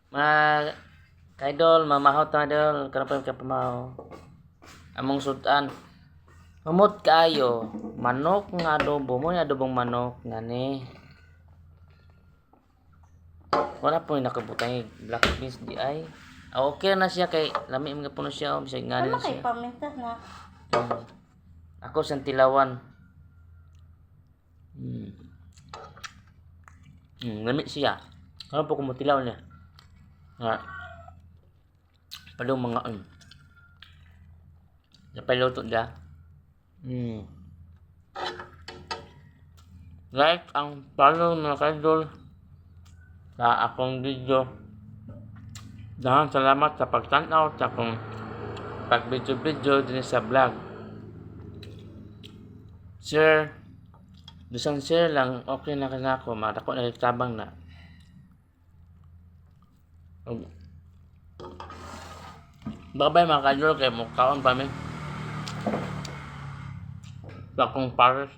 Mga kaidol, mamahaw ta, idol, karon pa ka pamahaw. Among sudan. Humot kaayo, manok nga adobo mo ni, adobong manok ngani. Wala po yung nakabutang black beans di ay. Ah, okay na siya kay lami man puno siya, oh, bisag ngani Ano na kay siya. paminta na? Ako sa tilawan. Lami siya. Ano po kung tilaw niya? Nga. Palong mga. Napaluto niya. Like ang follow, mga kaidol, sa akong video. Dahan salamat sa pagtanaw sa akong pag-video-video din sa vlog. Share. Bisan share lang, okay na ka na ako. Madako na tabang na. Bye-bye, mga kaidol, kay mukhaon pa mi. Sa akong Paris.